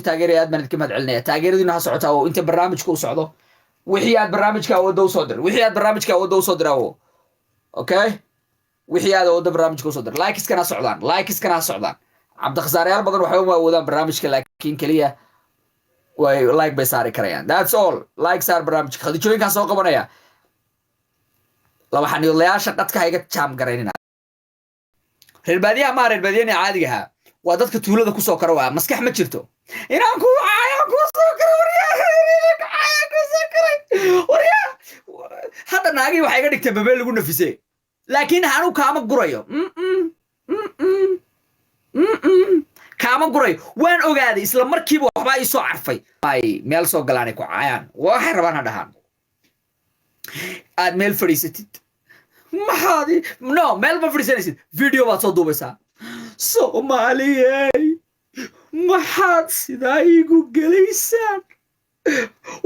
Taageeraya, aad baan idinka mahad celinaya. Taageeradiina ha socotaa oo inta barnaamijka u socdo, wixii aad barnaamijka awoodda usoo dir, wixii aad barnaamijka awoodda usoo dir awo. Okay, wixii aad awoodda barnaamijka usoo dir. Likeskana ha socdaan, likeskana ha socdaan. Cabdikhasaarayaal badan waxba uma awoodaan barnaamijka, laakiin keliya way like bay saari karayaan. That's all. Like saar barnaamijka. Khadiijooyinkaan soo qabanaya, laba xaniidlayaasha qadka ha iga jaam garaynina. Reer baadiyaha maa, reer baadiyana caadiga ahaa waa dadka tuulada kusoo kora. Waa maskax ma jirto inaan ku caayaan kuu soo karo. Waryaa, caayaan kuu soo koray. Waryaa, hadda naagii waxay iga dhigteen babeel lagu nafise, laakiin anu kaama gurayo. Kaama gurayo. Waan ogaaday isla markiiba, waxbaa ii soo carfay. Ay meel soo galaanay ku caayaan, waxay rabaan ha dhahaan. Aad meel fadhiisatid, maxaad no meel ma fadhiisanaysid, video baad soo duubaysaa. Soomaaliyey, maxaad sidaa iigu gelaysaan?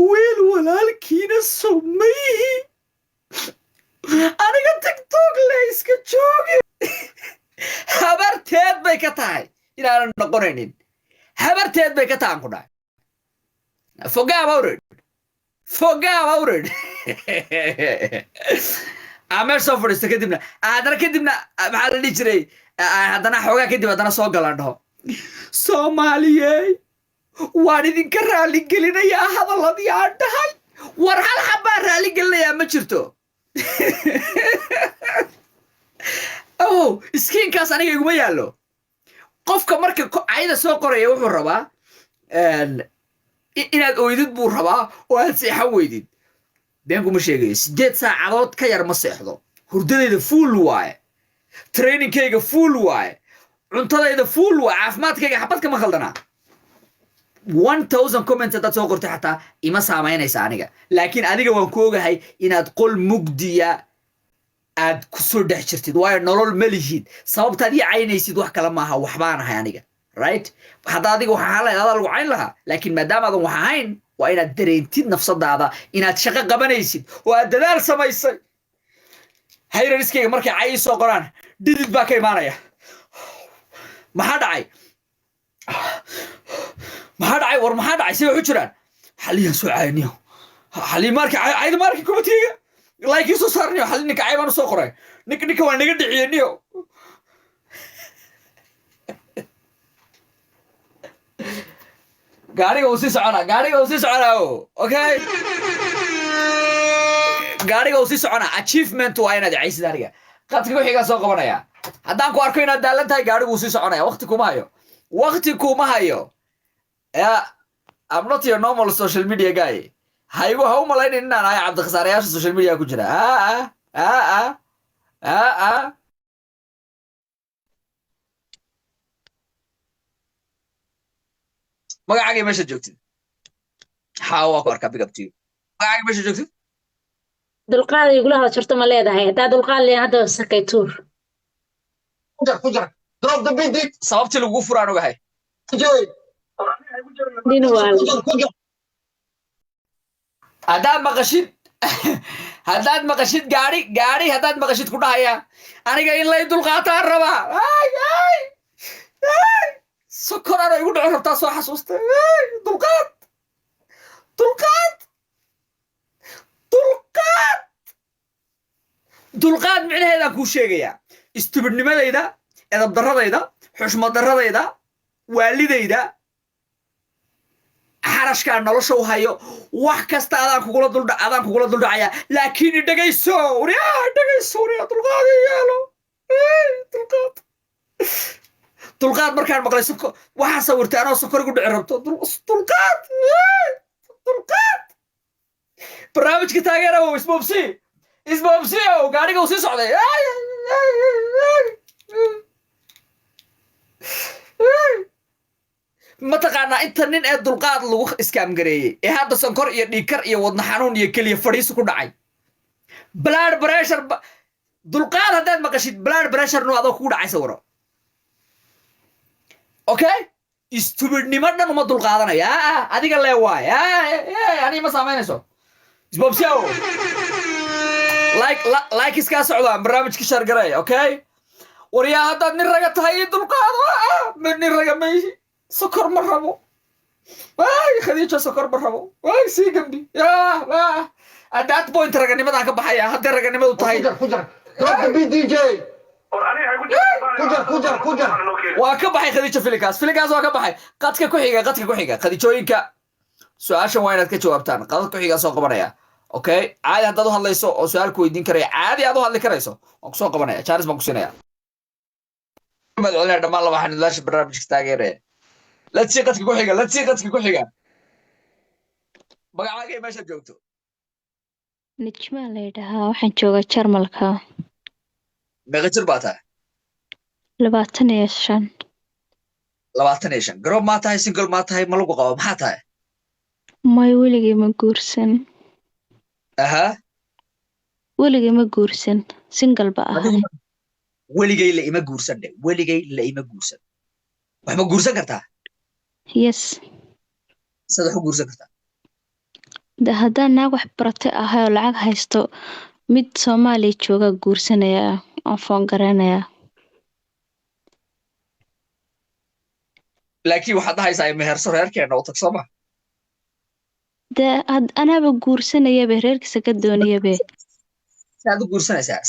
Wiil walaalkiina somayihi. Aniga TikTok le iska joogi. Habarteed bay ka tahay inaanan noqonaynin, habarteed bay ka tahan ku dhahay. Forget about it, forget about it. Aa meel soo fadhiisto, kadibna haddana, kadibna maxaa la dhihi jiray, haddana xoogaa kadib haddana soo galaan, dhaho: "Soomaaliyey, waan idinka raali gelinayaa hadaladii aan dhahay." War hal xabbaan raali gelinayaa ma jirto. Oh, iskiinkaas aniga iguma yaallo. Qofka marka cayda soo qoraya wuxuu rabaa inaad oydid buu rabaa oo aad seexan weydid. Been kuma sheegayo, 8 saacadood ka yar ma seexdo. Hurdadayda full waaye, trainingkayga full waaye, cuntadayda full waaye, caafimaadkayga xabad kama khaldanaa. 1000 comments haddaad soo qortay xataa ima saamaynaysa aniga, laakiin adiga waan ku ogahay inaad qol mugdiya aad ku soo dhex jirtid, waayo nolol ma lihid. Sababtaad ii caynaysid wax kale maaha, waxbaan ahay aniga, right? Hadda adiga wax ahaan lahayd, adaa lagu cayn lahaa, laakiin maadaama aadan wax ahayn, waa inaad dareentid nafsadaada inaad shaqo qabanaysid oo aad dadaal samaysay. Haterskayga markay cay ii soo qoraan, dhidid baa ka imaanaya. Maxaa dhacay? Maxaa dhacay? War maxaa dhacay? See wax u jiraan? Xaliyaan soo caayniyo, xali marka cayda marka commentiga like ii soo saarniyo. Xali ninka cay baan usoo qoray. Ninka waa naga dhiciyey niyo. Gaariga uu sii soconaa, gaariga uu sii soconaa o. Okay, gaariga uu sii soconaa. Achievement waa inaad caysid aniga. Qadka ku xigaa soo qabanaya. Haddaan ku arko inaad daalan tahay, gaarigu uu sii soconaya. Waqti kuma hayo, waqti kuma hayo. Yeah, I'm not your normal social media guy. Haygu ha u malaynin inaan ahay cabdikhasaarayaasha social media ku jira. Ah ah ah ah ah. Magacaagay meesha joogtid? Haa, waa ku arkaa. Big up to you. Magacaagay meesha joogtid? Dulqaad igula hadal jirto ma leedahay? Haddaa dulqaad leeyahay, hadda sakay tuur. Kujar, kujar. Drop the beat, beat. Sababtii lagugu furaan ogahay. DJ. Nin waal. Kujar, kujar. Haddaad maqashid, haddaad maqashid gaari gaari, haddaad maqashid ku dhahaya aniga in lay dulqaataan rabaa. Ay ay ay, sokor ano igu dhaco rabtaa, soo xasuustay. Ay, dulqaad, dulqaad, dulqaad, dulqaad micnaheedaan kuu sheegayaa. Istubidnimadayda, edab darradayda, xushmad darradayda, waalidayda, xarashkaa nolosha u hayo, wax kasta adaan kugula duldhacaya, laakiin i dhegayso waryaa, dhegayso waryaa, dulqaad i yeelo. Ey, dulqaad, dulqaad. Markaan maqlay soko, waxaa sawirtay anoo sokor igu dhici rabto. Dulqaad, ey, dulqaad. Barnaamijka taageera wo, isboobsi, isboobsi ow. Gaariga uu sii socday. Ay, ay, ay, ay. Mataqaanaa inta nin ee dulqaad lagu iskaamgareeyey ee hadda sonkor iyo dhiigkar iyo wadna xanuun iyo keliya fadhiisi ku dhacay, blood pressure? Dulqaad haddaad maqashid, blood pressure nu adoo kugu dhacay sawiro. Okay, istubidnimo dhan uma dulqaadanaya. Adiga lee waay, aniga ma saamaynayso. Isboobsiyaw, like like iskaa socdaan, barnaamijka share garay. Okay, waryaa, haddaad nin raga tahay ii dulqaado. Nin raga mayhi, sokor ma rabo. Waay, Khadiijo, sokor ma rabo. Waay, sii gambi. Yaa at that point raganimadaan ka baxaya hadday raganimadu tahay. Ku jar, ku jar. Drop the beat, DJ. Ku jar, ku jar, ku jar. Waa ka baxay Khadiijo filinkaas, filinkaas waa ka baxay. Qadka ku xiga, qadka ku xiga. Khadiijooyinka, su-aashan waa inaad ka jawaabtaan. Qadka ku xiga soo qabanaya. Okay, caadi haddaad u hadlayso oo su-aal ku weydiin karaya, caadi aad u hadli karayso, waan kusoo qabanaya, chance baan ku siinaya. Mahad celinaya dhammaan laba xaniidlaasha barnaamijka taageeraya. Let's see qadka ku xiga, let's see qadka ku xiga. Magacaaga iyo meeshaad joogto? Nijmaa la yidhaahaa, waxaan joogaa Jarmalka. Meeqa jir baa tahay? 25. 25. Garoob maa tahay? Single maa tahay? Ma lagu qabo? Maxaa tahay? May, weligay ma guursan. Aha. Weligay ma guursan, single ba ahay. Adigu weligay la ima guursan dhe, weligay la ima guursan. Wax ma guursan kartaa? Yes. Sad wax u guursan kartaa? De haddaan naag wax baratay ahay oo lacag haysto, mid Soomaaliya jooga guursanayaa, aan phone garaynayaa. Laakiin waxaad dhahaysaa meherso, reerkeena u tag, soo ma? Dee anaaba guursanayabe, reerkiisa ka doonayabe. Saad u guursanaysaa?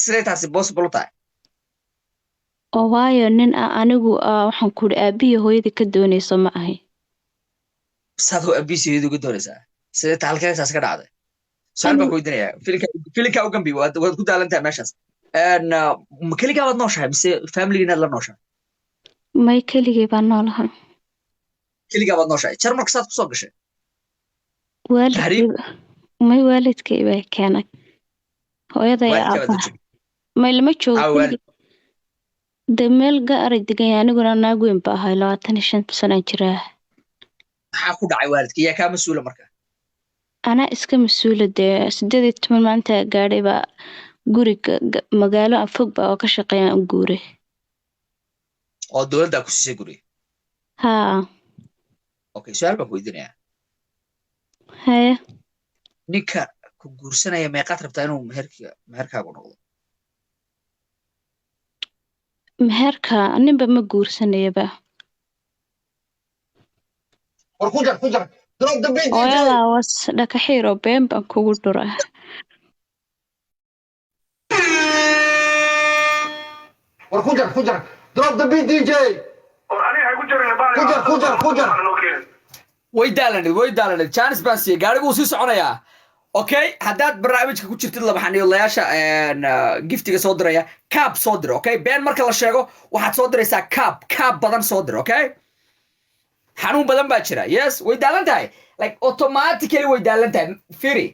Siday taasi possible u tahay? Oo waayo, nin ah anigu waxaan ku idhi aabihii hooyadii ka doonayso ma ahi. Saad ho abiisiyada uga doonaysaa? Sidee ta halkee taas ka dhacday? Su-aal baan ku weydiinayaa. Filinka u gambi, waad ku daalan tahay meeshaas. Ma keligaa baad nooshahay mise familigiinaad la nooshahay? May, keligay baan noolahay. Keligaa baad nooshahay. Jarmalka saad kusoo gashay? Waalidkay. May, waalidkay baa keenay, hooyada iyo Waalidkaa baad la aabaha. joogtay? May, lama joogo. Aa, waalid. Keligay de meel gaaray degan yahay, aniguna naag weyn ba ahay, 25 sanaan jiraa. Maxaa ku dhacay waalidka? Yaa kaa mas-uula marka? Anaa iska mas-uula. Dee 18 maalinta gaadhay baa guriga magaalo aan fog baa oo ka shaqeeyaan u guuray. Oo dowladdaa ku siisay guriga? Haa. Okay, su-aal baan ku weydiinayaa. Haye. Ninka ku guursanaya meeqaad rabtaa inuu meherkaagu noqdo? Meherka ninba ma guursanayaba. War ku jar, ku jar. Drop the beat, DJ. Hooyadaa was, dhakaxiir oo been baan kugu dhuraa. War ku jar, ku jar. Drop the beat, DJ. Ku jar, ku jar, ku jar. Way daalanid, way daalanid. Chance baan siiyey, gaarigu wuu sii soconayaa. Okay, haddaad barnaamijka ku jirtid, laba xaniidlayaasha giftiga soo diraya, kaab soo dir. Okay, been marka la sheego waxaad soo diraysaa kaab, kaab badan soo dir. Okay, xanuun badan baa jira. Yes, way daalan tahay, like automatically way daalan tahay. Firi,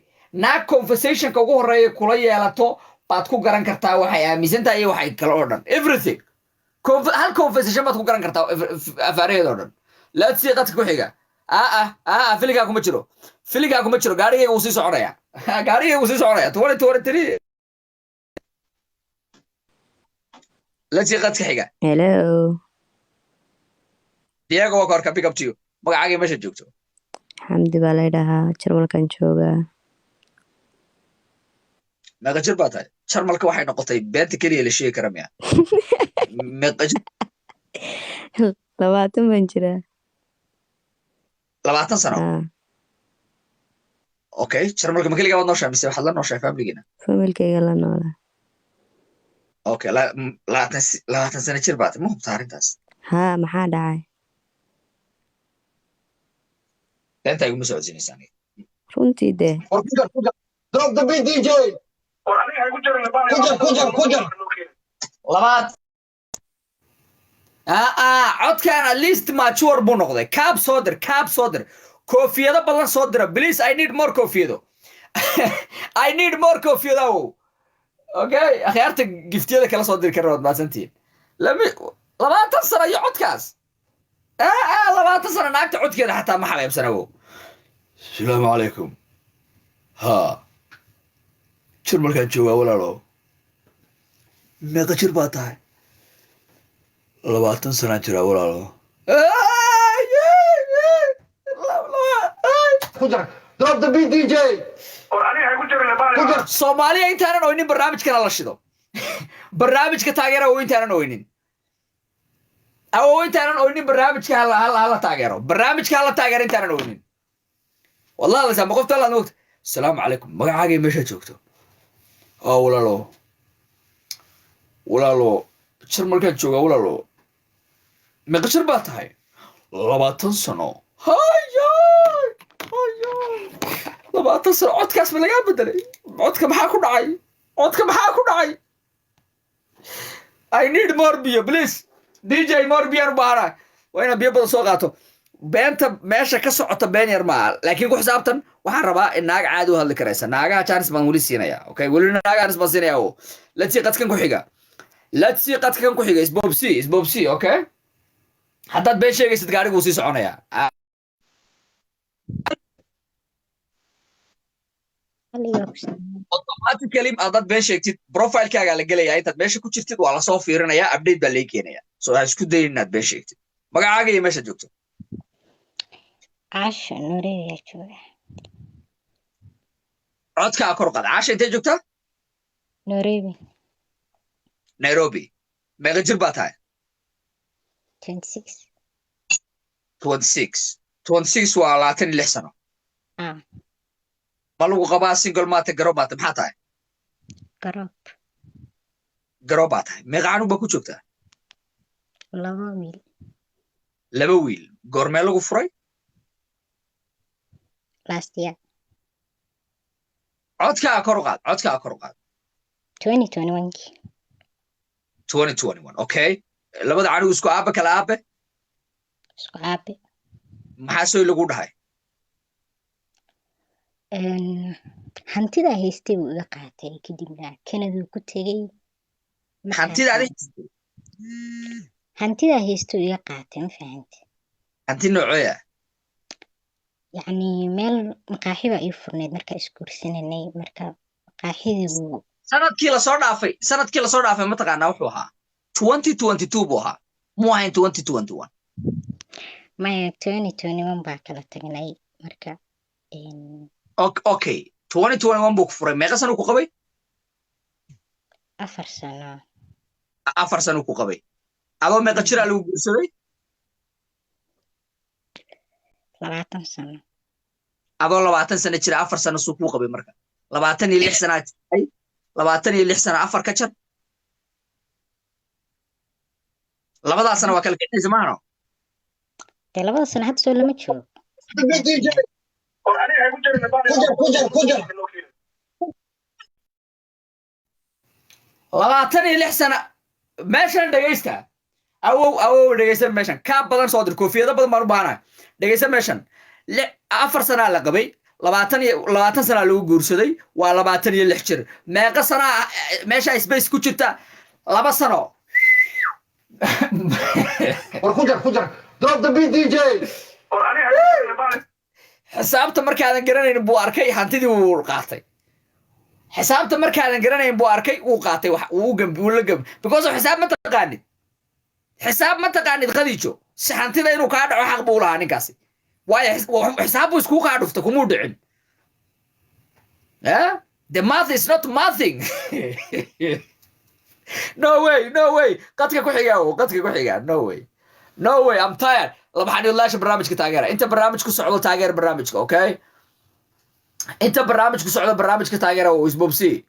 naag conversationka ugu horeeya kula yeelato baad ku garan kartaa waxay aaminsan tahay iyo waxay kale oo dhan, everything. Hal conversation baad ku garan kartaa afaaraheeda oo dhan. Let's see qadka ku xiga. Aa aa, filinkaa kuma jiro, filinkaa kuma jiro. Gaarigayga wuu sii soconaya, gaarigayga wuu sii soconaya. 2023. Let's see qadka xiga. Hello. Diego, waa ka horka. Pick up to you. Magacaaga, meesha joogto? Xamdi baa la dhahaa, Jarmalkan joogaa. Meeqa jir baa tahay? Jarmalka waxay noqotay beenta keliya la sheegi kara miya? Meeqa jir? 20 baan jiraa. 20 sano? Haa. Okay, Jarmalka ma keligaa baad nooshahay mise waxaad la nooshahay familigiina? Familkayga la noolaa. Okay, 20 sano jir baa tahay, ma hubta arrintaas? Haa, maxaa dhacay? Beenta iguma socodsiinaysa aniga. Runtii dee. War ku jar, ku jar. Drop the beat, DJ. Ku jar, ku jar, ku jar. Labaad aa, codkan at least mature buu noqday. Kaab soo dir, kaab soo dir, koofiyado badan soo dira, please. I need more koofiyado, I need more koofiyado awow. Okay, akhyaarta giftiyada kala soo diri kara, waad mahadsantihiin. Lami 20 sano iyo codkaas, aa 20 sano naagta codkeeda xataa ma xabeebsan awow. Asalaamu calaykum. Ha, Jarmalkaan joogaa walaalow. Meeqa jir baa tahay? 20 sanaan jiraa walaalo. Ku jar. Drop the beat, DJ. Ku jar. Soomaaliya intaanan oynin barnaamijkana la shido, barnaamijka taageera oo intaanan oynin. Awow, intaanan oynin barnaamijka hala taageero, barnaamijka hala taageero intaanan oynin. Wallahi hadlaysaa ma qofta laad mogta. Asalaamu calaykum, magacaagay, meeshaad joogto? Oo walaalo, walaalo, Jarmalkaan joogaa. Walaalo, meeqa jir baa tahay? 20 sano. Hayay hayay, 20 sano. Codkaas ma lagaa bedelay? Codka maxaa ku dhacay? Codka maxaa ku dhacay? I need more biyo, please, DJ, more biyaan u baahana. Waa inaad biyo badan soo qaato. Beenta meesha ka socota been yar maaha, laakiin ku xisaabtan. Waxaan rabaa in naag caadi u hadli karaysa. Naagaha chance baan weli siinaya. Okay, weli naagaha chance baan siinaya. O let's see qadkan ku xiga, let's see qadkan ku xiga. Isbobsi, isbobsi. Okay, haddaad been sheegaysid, gaarigu wuu sii soconayaa. Automatically haddaad been sheegtid, profilekaagaa la gelayaa. Intaad meesha ku jirtid waa lasoo fiirinayaa, update baa laga keenayaa. So ha isku dayin inaad been sheegtid. Magacaaga iyo meeshaad joogto? Caasha, Nooreeyaa jooga. Codkaa kor qaad, Caasha. Intee joogtaa? Nairobi. Nairobi. Meeqa jir baa tahay? 26. 26. 26 waa 26 sano. Ah. Ma lagu qabaa? Single maate, garoob maate, maxaa tahay? Garoob. Garoob baa tahay. Meeqa canug baa ku joogtaa? Laba wiil. Laba wiil. Goormee lagu furay? Last year. Codkaa kor u qaad, codkaa kor u qaad. 2021-kii. 2021, okay. Labada canug isku aabe, kala aabe? Isku aabe. Maxaa soy lagu dhahay? Hantidaa haystay buu iga qaatay, kadibna Canaduu ku tegey. Hantida adi? Hantidaa haystay uu iga qaatay, ma fahanti? Hanti noocee ah? Yacni meel maqaaxi baa ii furneyd markaa isguursananay, marka maqaaxidii buu Sanadkii lasoo dhaafay, sanadkii lasoo dhaafay, mataqaanaa wuxuu ahaa? 2022 buu ahaa, muu ahayn 2021? Maya, 2021 baa kala tagnay marka. Okay, 2021 buu ku furay. Meeqa sano ku qabay? 4 sano. 4 sano ku qabay. Adoo meeqa jiraa lagu guursaday? 20 sano. Adoo 20 sano jira 4 sano suu kuu qabay? Marka 26 sanaa jiray. 26 sano afar ka jar, labadaa sano waa kala kicinaysa, maahano? Dee labada sano hadda soo lama joogo. DJ, ku jar, ku jar, ku jar. 26 sano. Meeshan dhegaysta. Awow, awow, dhegaysta meeshan. Kaa badan soo dir, koofiyado badan baan u baahanahay. Dhegaysta meeshan. 4 sanaa la qabay, 20 sanaa lagu guursaday, waa 26 jir. Meeqa sanaa meesha space ku jirta? 2 sano. War ku jar, ku jar. Drop the beat, DJ. Xisaabta markaadan garanaynin buu arkay, hantidii wuu qaatay. Xisaabta markaadan garanayn buu arkay, wuu qaatay, wax wuu gambi, wuu la gambi, because of xisaab ma taqaanid, xisaab ma taqaanid, Khadiijo. Si hantida inuu kaa dhaco xaq buu lahaa ninkaasi, waayo xisaab buu iskuu kaa dhuftay, kumuu dhicin. Yeah? The math is not mathing. No way, no way. Qadka ku xiga, oo qadka ku xiga. No way, no way. I'm tired. Laba xaniidlaasha barnaamijka taageera. Inta barnaamij ku socdo taageera barnaamijka, okay? Inta barnaamij ku socdo barnaamijka taageera oo isbobsi.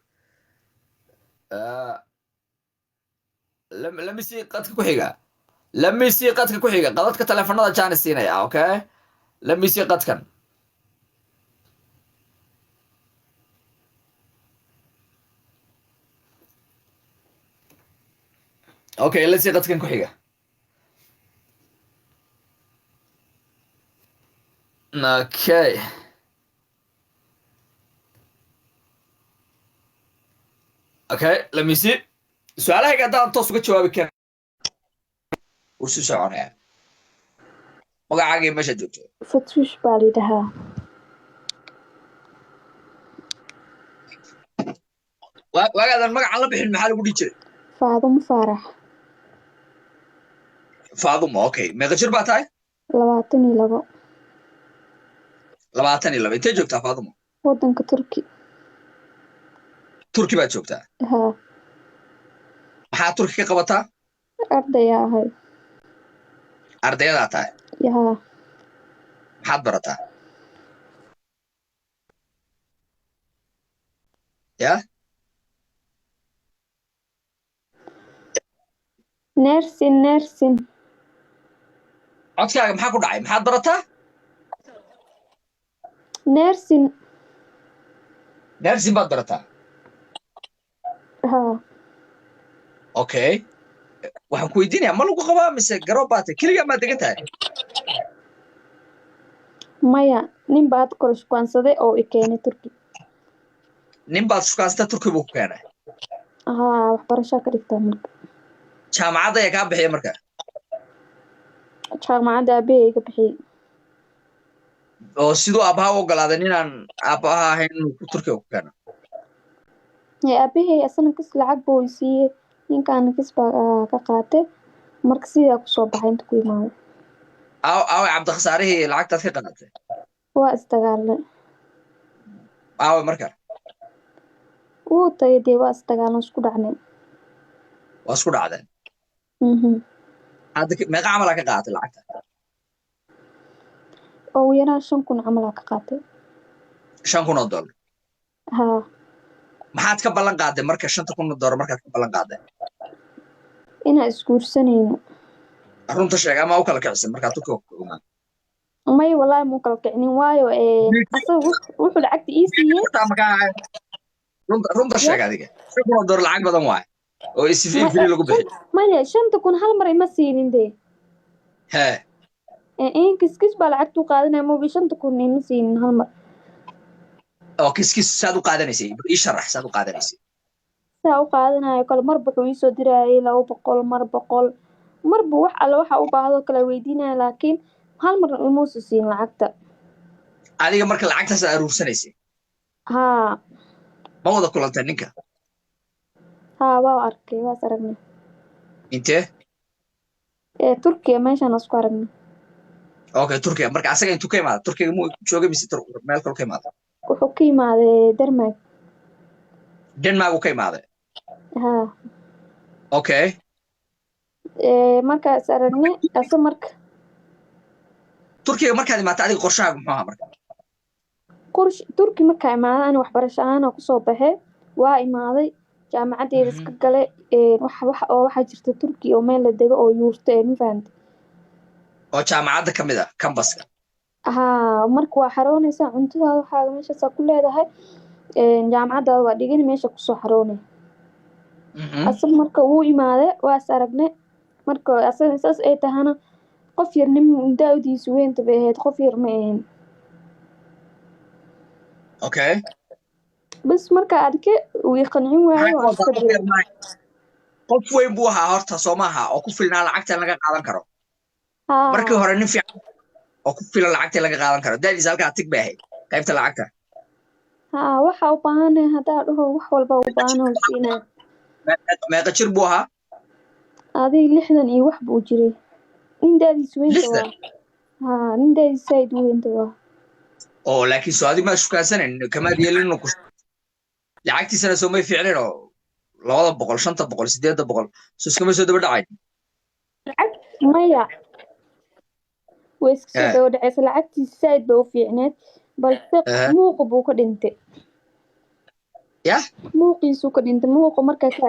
Let me see qadka ku xiga. Let me see qadka ku xiga. Qadadka taleefanada jaanis siinaya, okay? Let me see qadkan. Okay, let's see qadkan ku xiga. Okay. Okay, let me see. Su-aalahayga haddaan toos uga jawaabi karin, wuu sii soconaya. Magacaaga iyo meeshaad joogto? Fatuush baa la yidhahaa. Waagaadan magacan la bixin maxaa lagu dhihi jiray? Faadumo Faarax. Faadumo, okay. Meeqa jir baa tahay? 22. 22. Intee joogtaa, Faadumo? Waddanka Turki. Turki baad joogtaa? Haa. Maxaa Turki ka qabataa? Ardayaa ahay. Ardayadaa tahay? Yaa. Maxaad barataa? Ya? Nursing, nursing. Codkaaga maxaa ku dhacay? Maxaad barataa? Nursing. Nursing baad barataa? Haa. Okay, waxaan ku weydiinayaa, ma lagu qabaa mise garoob baa tahay? Keligaa maad degan tahay? Maya, nin baad kala shukaansaday oo i keenay Turki. Nin baad shukaansataa, Turki buu ku keenay? Haa, waxbarashaa ka dhigtaa marka. Jaamacadda ayaa kaa bixiya marka? Jaamacadda aabahey iga bixiyey. Oo siduu aabbaha u ogolaaday ninaan aabbaha ahayn inuu ku Turkiga ku keeno? Ee, aabahey asana kis lacag buu i siiyey, ninkaana kis baa ka qaatay, marka sidaa kusoo baxay inta ku imaaday. Aaway Cabdikhasaarihii lacagtaad ka qaadatay? Waa isdagaalnay. Aaway marka? Wuu tagay dee, waa isdagaalnay, isku dhacnay. Waa isku dhacdeen? Mhm. Hadda meeqa camalaa ka qaadatay lacagta? Ugu yaraan 5,000 camal aa ka qaatay. $5,000? Haa. Maxaad ka ballan qaaday marka $5,000 markaad ka ballan qaaday? Inaan isguursanayno. Runta sheeg, ama u kala kicisan markaad Turkiga ku imaado? May, wallaahi muu kala kicinin, waayo asaga wuxuu lacagta ii siiyey. Runta ma ka ahayn? Runta Ya. sheeg adiga. $5,000 lacag badan waaye oo isifi free lagu bixiyo. Maya, 5,000 hal mar ima siinin dee. Hee. In kiskis baa lacagtu qaadanaya mogi, 5,000 ima siinin hal mar. Oo kiskis saad u qaadanaysay? Bal ii sharax saad u qaadanaysay. Saa u qaadanayo kale, marba wuxuu iisoo dirayay 200, mar 100, marba wax alle waxa u baahdo kale weydiinaya, laakiin hal mar imuusa siin lacagta. Adiga marka lacagtaas aad aruursanaysay? Haa. Ma wada kulantay ninka? Haa, waa arkay, waas aragnay. Intee? Ee, Turkiya meeshaan isku aragnay. Okay, Turkiga. Marka asaga intuu ka imaada Turkiga, muu joogay mise meel kale ka imaada? Wuxuu ka imaaday Denmark. Denmark uu ka imaaday? Haa. Okay. Ee, markaas aragnay ase marka. Turkiga markaad imaatay, adiga qorshahaagu muxuu ahaa marka? Qursh Turki markaa imaaday, ani waxbarasho ahaan kusoo baxay, waa imaaday, jaamacaddeeda iska gale. Ee, wax oo waxaa jirta Turki oo meel la dego oo yuurto ee, ma fahantay? Oo jaamacadda ka mid ah campuska? Haa, marka waa xaroonaysaa, cuntadaada waxaaga meeshaasaa ku leedahay. Jaamacadaada waa dhigani, meesha kusoo xaroonay. Asag marka wuu imaaday, waa is aragnay. Marka asagana saas ay tahana, qof yar nin daawdiisu weynta bay ahayd, qof yar ma ahayn. Okay. Bas markaa arke wuu i qancin waayey, Maxaa waan ka iska wadaa qof diray. yar maaha? Qof weyn buu ahaa horta, soo maaha oo ku filnaa lacagta in laga qaadan karo markii Haa. hore? Nin fiican oo ku filan lacagta in laga qaadan karo, da'diisa halkaa tig bay ahayd qaybta lacagta. Haa, waxa u baahanahay haddaa dhaho, wax walba u baahanahay siinaa. Meeqa jir buu ahaa? Adiga 60 iyo wax buu jiray, nin daadiisu weynta. 60? Waa haa, nin daadiisu saaid u weynta waa. Oo laakiin soo adig maad shukaansanan, kamaad yeelin inuu ku lacagtiisana soo may fiicnayn oo 200, 500, 800 soo iskama soo daba dhacayn? Lacag maya, way iska soo daba dhacaysa, lacagtiisa saaid bay u fiicneed, balse muuqa buu ka dhintay. Yah? Muuqiisuu ka dhintay, muuqa marka ka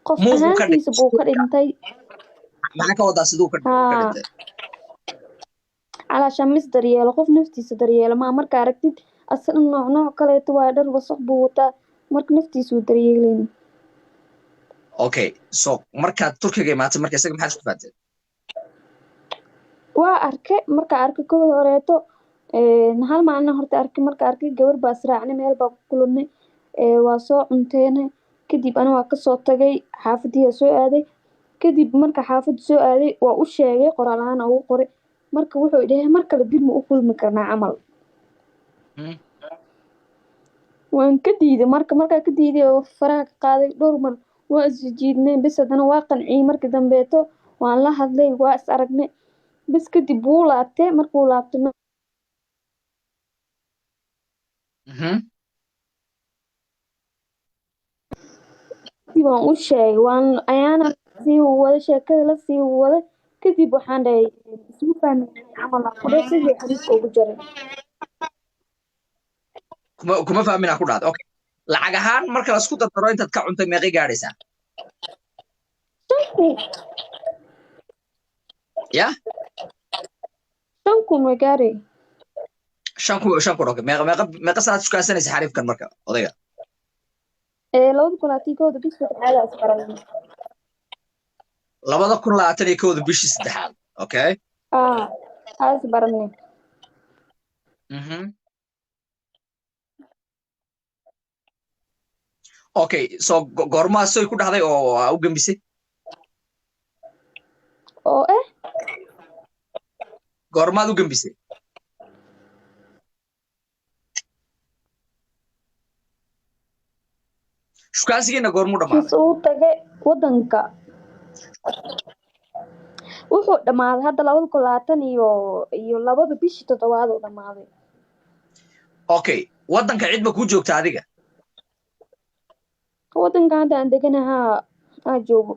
qof Muuquu ka ahaantiisa dhintay? buu ka dhintay. Maxaa ka wadaa siduu ka Haa. dhintay? Calaashaan mis daryeelo, qof naftiisa daryeelo maa. Marka aragtid asna nooc nooc kaleeto waa, dhar wasaq buu wataa, marka naftiisuu daryeelayn. Okay, so markaad Turkiga imaatay marka, isaga maxaad isku fahanteen? Waa arke, marka arke kooda horeeto, hal maalina horta arkay. Marka arkay, gabar baa israacnay, meel baa ku kulannay, waa soo cunteynay, kadib ana waa kasoo tagay, xaafadiyaa soo aaday. Kadib marka xaafadda soo aaday, waa u sheegay, qoraal ahaan ugu qoray. Marka wuxuu dhahay, mar kale dib ma u kulmi karnaa camal? Waan ka diiday. Marka markaa ka diiday oo faraha ka qaaday, dhowr mar waa isjiidnay. Bis haddana waa qanciyey markii dambeeto, waan la hadlay, waa is aragnay. Bis kadib wuu laabtay. Markuu laabtay Kadib waan u sheegay, waan ayaana Sii wada sheekada la sii wada kadib waxaan dhahay isma fahmin camal aan ku dhahay, sidii xiriirka ugu jaray. Kuma fahmin aa ku dhahday. Okay, lacag ahaan marka la isku dardaro intaad ka cuntay meeqay gaadhaysaa? 5,000. Ya? 5,000 way gaaray. 5,000, 5,000. Okay, meeqa sanaad shukaansanaysa xariifkan marka odayga? 2021-da bishii saddexaad aa isbaranay. 2021-da bishii saddexaad, okay. Aa isbaranay. Okay, so goormaa soy ku dhahday oo aa u gembisay? Oo Goormaad u gembisay? Shukaansigiina goormuu dhammaaday? Uu tagay wadanka, wuxuu dhammaaday hadda 2022-da bishii toddobaad uu dhammaaday. Okay, waddanka cid ma kuu joogta adiga? Wadanka hadda aan deganahaa aa joogo.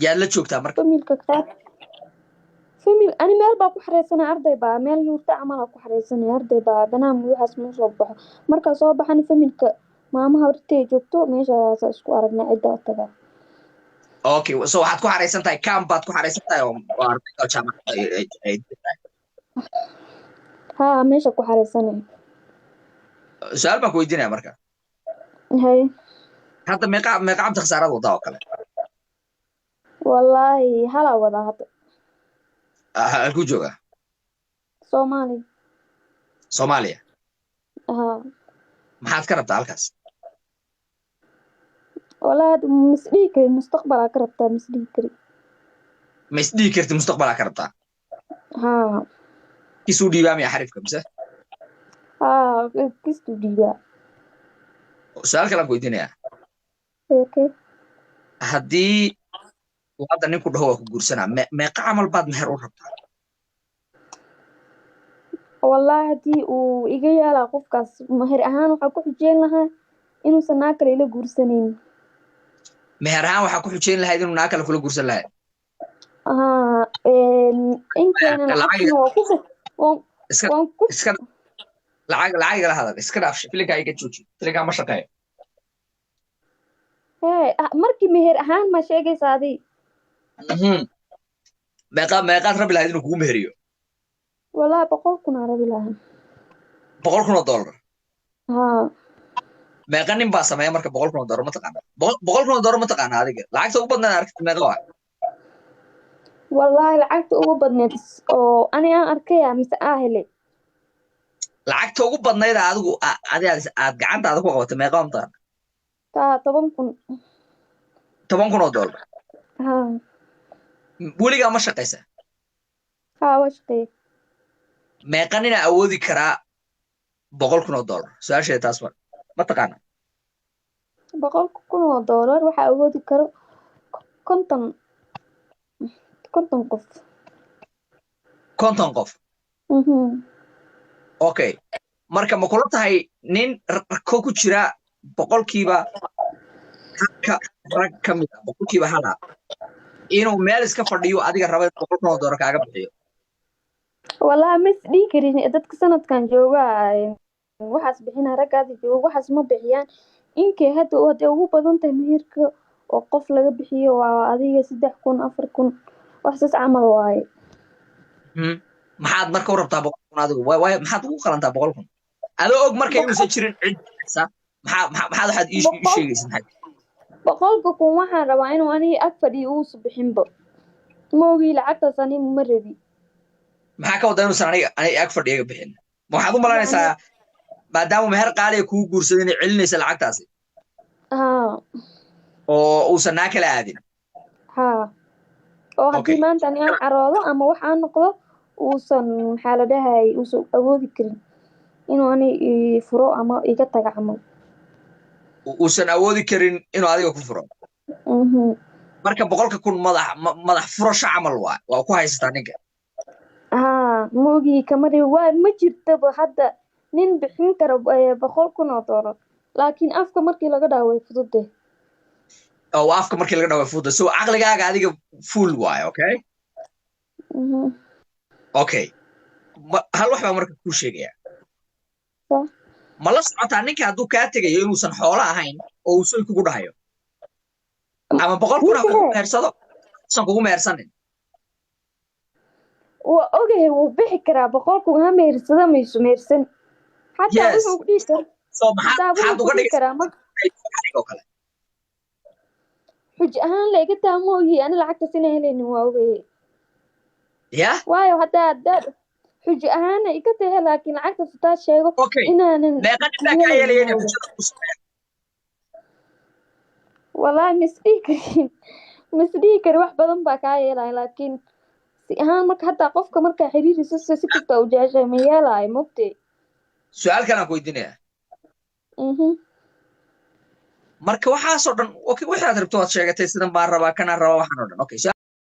Yaad la joogtaa marka? Familka qaar, famil ani meel baa ku xareysanay, arday baa meel yuurta camal aa ku xareysanay, arday baa banaan waxaas ma soo baxo. Markaa soo baxana familka maamaha hortay joogto meeshaasa isku aragnay, cidda tagaa. Okay, so waxaad ku xareysan tahay camp baad ku xareysan tahay oo ardayda oo jaamacadda ay Haa, meesha ku xareysanay. Su-aal baan ku weydiinaya marka. Hay. Hadda meeqa cabdi khasaaraad wadaa oo kale? Wallaahi halaa wadaa hadda. Ah, halkuu joogaa? Soomaaliya. Soomaaliya? Haa. Maxaad ka rabtaa halkaas? Wallaahi hadda misdhihi kari mustaqbalaa ka rabtaa, misdhihi kari. Ma isdhihi karti mustaqbalaa ka rabtaa? Haa. Kisuu dhiibaa miya xariifka mise? Haa, kistuu dhiibaa. Su-aal kale aan ku weydiinayaa. Okay. Haddii uu hadda ninku dhaho waa ku guursanaa, meeqa camal baad meher u rabtaa? Wallaahi haddii uu iga yaalaa qofkaas meher ahaan waxaa ku xujeyn lahaa inuusan naa kale ila guursanayn. Meher ahaan waxaa ku xujeyn lahayd inuu naa kale kula guursan lahayd? Haa, inteena Lacag lacagtana waa ku waan iska waan ku iska lacag igala hadal, iska dhaaf filinkaa, iga jooji filinkaa, ma shaqeeyo. Hee, markii meher ahaan ma sheegaysa adi? Meeqaad rabi lahayd inuu kugu meheriyo? Wallaahi 100,000 aa rabi lahaa. $100,000? Haa. Meeqa nin baa sameeya marka $100,000, ma taqaana? $100,000 ma taqaana adiga? Lacagta ugu badnayd aragtid meeqa waa? Wallaahi lacagta ugu badneed oo ani aan arkaya mise aa helay? Lacagta ugu badnayd adigu adi aad gacantaada ku qabatay meeqa waa, ma taqaana? Taa 10,000. $10,000? Haa. Weligaa ma shaqaysa? Haa, waa shaqeeye. Meeqa ninaa awoodi karaa $100,000? Su-aasheeda taas ma taqaana? $100,000 waxaa awoodi karo 50 qof. 50 qof? Mhm. Okay, marka ma kula tahay nin ko ku jira boqolkiiba halka rag ka mid ah boqolkiiba hala inuu meel iska fadhiyo adiga raba in $100,000 kaaga bixiyo? Wallaahi ma is dhihi karin dadka sanadkan jooga waxaas bixina, raggaada jooga waxaas ma bixiyaan. Inkay hadda hadday ugu badan tahay meherka oo qof laga bixiyo waa adiga 3,000, 4,000, wax saas camal waaye. Maxaad marka u rabtaa 100,000 adigu? Waay maxaad ugu qalantaa 100,000 adoo og marka inuusan jirin cid bixisa? Maxaad waxaad ii sheegaysid maxay? 100,000 waxaan rabaa inuu aniga ag fadhiyo uusa bixinba ma ogi, lacagtaas aniga ma rabi. Maxaa ka wadaa inuusan aniga ag fadhiyaga bixin? Ma waxaad u malaynaysaa maadaama meher qaaliya kugu guursaday inay celinaysa lacagtaasi? Haa. Oo uusan naa kala aadin? Haa, oo haddii maanta ani aan caroodo ama wax aan noqdo uusan, maxaa la dhahay, uusan awoodi karin inuu ani i furo ama iga taga camal. Uusan awoodi karin inuu adiga ku furo? Mhm. Marka 100,000 madax furasho camal waa ku haysataa ninka? Haa, ma ogi, kama rebi waa ma jirtaba hadda nin bixin kara $100,000, laakiin afka markii laga dhaho way fudude. Oo afka markii laga dhawo fuuda, so caqligaaga adiga full waayo, okay? Mhm. Okay, hal wax baa marka kuu sheegaya. Sax. Ma la socotaa ninka hadduu kaa tegayo inuusan xoolo ahayn oo uu soy kugu dhahayo ama 100,000 ha kugu Ninka mehersado, usan kugu mehersanin? Waa ogahay, wuu bixi karaa. 100,000 ha mehersada, maysu mehersan xataa. Wuxuu ku dhihi karaa So maxaad xataa maxaad wuxuu uga ku dhihi dhigaysaa karaa marka oo kale? Xuj ahaan la iga taa mooyi, ani lacagtaas inaan helaynin waa ogahay. Ya. Waayo, haddaa xujo ahaana iga tahe, laakiin lacagtaas hadaa sheego inaanan Meeqa nin baa kaa helaynin yeelaya inay waa ogahay. xujada ku sameeyaan? Wallaahi misdhihi karin, misdhihi kari. Wax badan baa kaa yeelaya, laakiin si ahaan marka hataa qofka markaa xiriiriso si kasta u jeceshahay ma yeelaayo, mogtay? Su-aal kalaan ku weydiinaya. Marka waxaasoo dhan, okay, wixii aad rabto waad sheegatay, sidan baan rabaa, kanaan rabaa, waxaan oo dhan, okay.